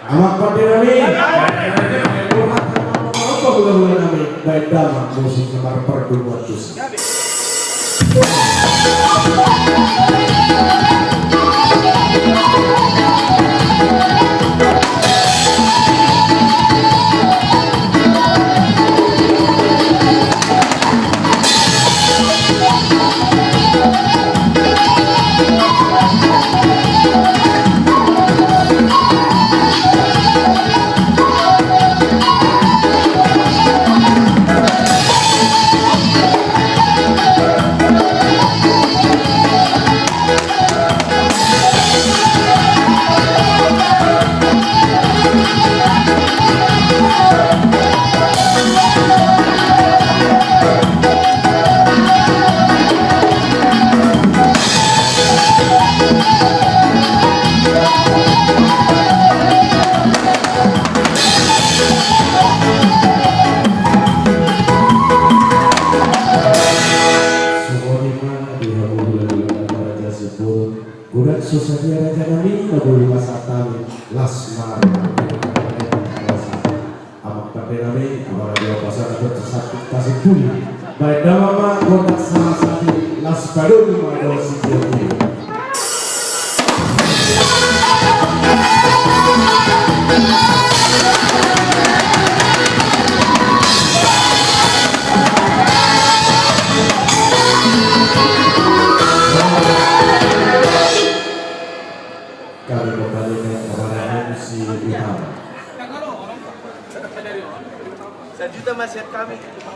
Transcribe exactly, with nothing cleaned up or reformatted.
Amang pande nami. Amang pande nami. Baen damang musik na marpardomuan tusi. Sumodi ma di hamu hulahula na marajasi pur. Godang so sadia raja nami, na boi pasahat hami, las ma. Amang pande nami, amang raja pasahat, satu kasih puli. Baen damang ma, godang sahat hami, las padulu ma dohot sitiotio. Kami kembali ke kepada M C utama. Sajuta masih kami.